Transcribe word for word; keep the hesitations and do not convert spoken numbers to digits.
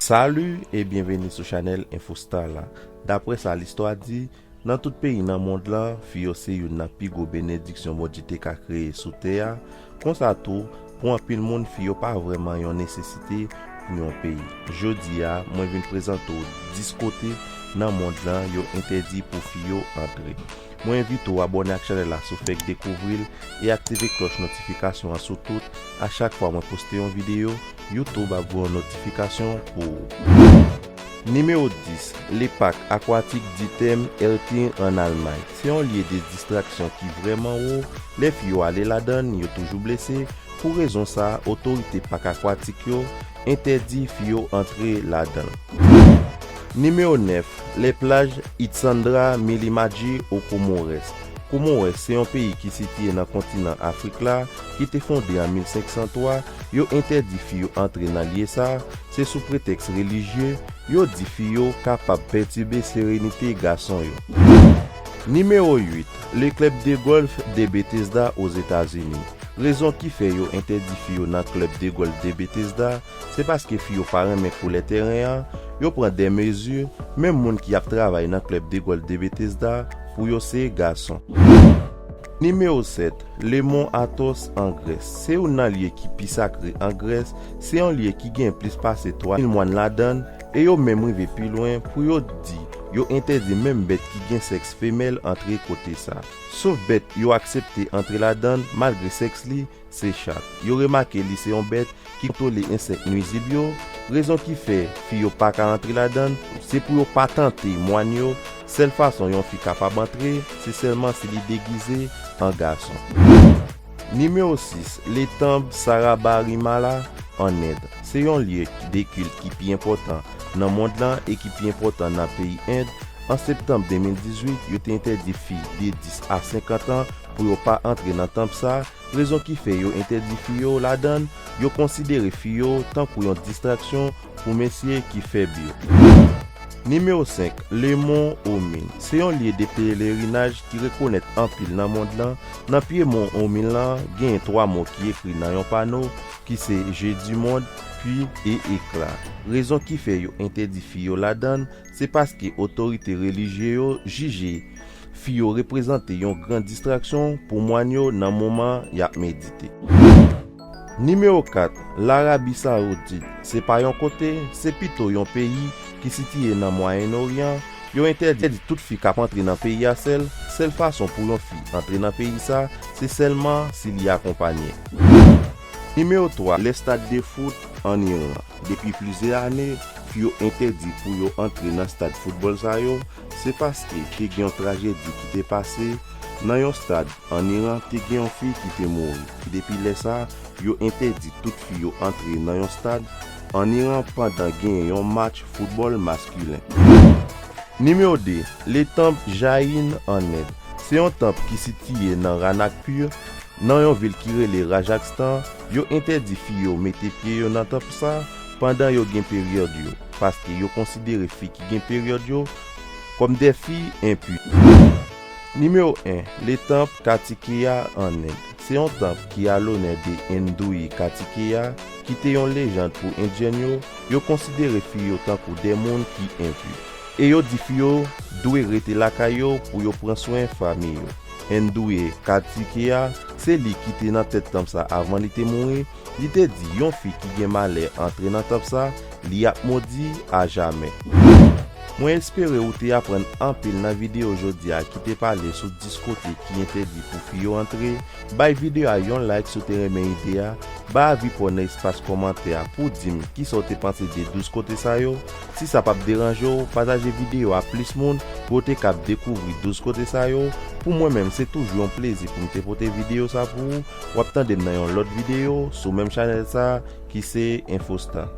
Salut et bienvenue sou chanèl Infostar la. Daprè sa listwa di, nan tout peyi nan mond lan, fi yo se youn nan pi gwo benediksyon Bondye te ka kreye sou tè a. Konsa tou, pou anpil moun, fi yo pa vrèman yon nesesite pou yon peyi. Jodi a, mwen vin prezante w dis kote nan mond lan yo entèdi pou fi yo antre. Mwen envite w abòne ak chanèl la si w fèk dekouvri l e aktive klòch notifikasyon an sou tout. A chak fwa mwen poste yon videyo, YouTube ap voye yon notifikasyon pou ou. Nimewo dis, Le Parc Aquatique du Thermes Erlting an Almay. Se yon lye de distraksyon ki vrèman wo. Lè fi yo ale ladan l, yo toujou blese. Pou rezon sa a, otorite pak akwatik yo entèdi fi yo antre ladan l. Nimewo nèf, Les Plages Itsandra Milimadji aux Comores. Comores se yon peyi ki sitiye nan kontinan Afrik la, ki te fonde an mil senk san twa. Yo entèdi fi yo antre nan lye sa a, se sou pretèks relijye. Yo di fi yo kapab pètibe serenite gason yo. Nimewo uit, Le Club de Golf de Bethesda Ozetazini. Rezon ki fè yo entèdi fi yo nan klèb de gòlf de Bethesda, se paske fi yo pa renmen koulè tèren an. Yo pran de mezi, menm moun ki ap travay nan klèb de gòlf de Bethesda, pou yo se gason. Nimewo sèt, Le Mont Athos an Grès. Se youn nan lye ki pi sakre an Grès. Se yon lye ki gen plis pase twa mil mòn ladan l, e yo menm rive pi lwen pou yo di yo entèdi menm bèt ki gen sèks femèl antre kote sa. Sof bèt yo aksepte antre ladan l malgre sèks li, se chat. Yo remake li se yon bèt ki kontwole ensèk nwizib yo. Rezon ki fè fi yo pa ka antre ladan l, se pou yo pa tante mòn yo. Sèl fason yon fi kapab antre, se sèlman si li degize an gason. Nimewo sis, Le Temple Sarabarimala an End. Se yon lye de kilt ki pi enpòtan nan mond lan e ki pi enpòtan nan peyi End. An septanm de mil dizuit, yo te entèdi fi de dis a senkant an pou yo pa antre nan tanp sa. Rezon ki fè yo entèdi fi yo ladan l, yo konsidere fi yo tankou yon distraksyon pou mesye ki fèb yo. Nimewo senk, Le Mont Homin. Se yon lye de pelerinaj ki rekonèt anpil nan mond lan. Nan pye Mont Homin lan, genyen twa mo ki ekri nan yon pano ki se Je du monde, puis et éclat. Rezon ki fè yo entèdi fi yo ladan l, se paske otorite relijye yo jije fi yo reprezante yon gran distraksyon pou mòn yo nan moman y ap medite. Nimewo kat, Larabi Sawoudit. Se pa yon kote, se pito yon peyi ki sitiye nan Mwayen Oryan. Yo entèdi tout fi k ap antre nan peyi a sèl. Sèl fason pou yon fi antre nan peyi sa, se sèlman si li akonpanye. Nimewo twa, Les Stades de Foot en Iran. Depi plizyè ane, fi yo entèdi pou yo antre nan stad foutbòl sa yo. Se paske te gen yon trajedi ki te pase nan yon stad an Iran, te gen yon fi ki te mouri. Depi lè sa, yo entèdi tout fi yo antre nan yon stad an Iran pandan genyen yon match foutbòl maskilen. Nimewo de, Le Temple Jaïn an End. Se yon tanp ki sitiye nan Ranakpur, nan yon vil ki rele Rajakstan. Yo entèdi fi yo mete pye yo nan tanp sa pandan yo gen peryòd yo, paske yo konsidere fi ki gen peryòd yo kòm de fi enpi. Nimewo en, Le Temple Kartikeya an End. Se yon tanp ki a lonè de Endouye Kartikeya, ki te yon lejann pou Endyen yo. Yo konsidere fi yo tankou de moun ki enpi. E yo di fi yo dwe rete lakay yo pou yo pran swen fanmi yo. Endouye Kartikeya, se li ki te nan tèt tanp sa avan li te mouri. Li te di yon fi ki gen malè antre nan tanp sa, li ap modi a jamè. Mwen espere ou te aprann anpil nan videyo jodi a ki te pale sou dis kote ki entèdi pou fi yo antre. Bay videyo a yon like si w te renmen ide a. Bay avi pa w nan espas kòmantè a pou w di m kisa w te panse de douz kote sa yo. Si sa p ap deranje w, pataje videyo a plis moun pou yo te kab dekouvri douz kote sa yo. Pou mwen menm, se toujou yon plezi pou m te pote videyo sa pou ou. W ap tande m nan yon lòt videyo sou menm chanèl sa ki se Infostar.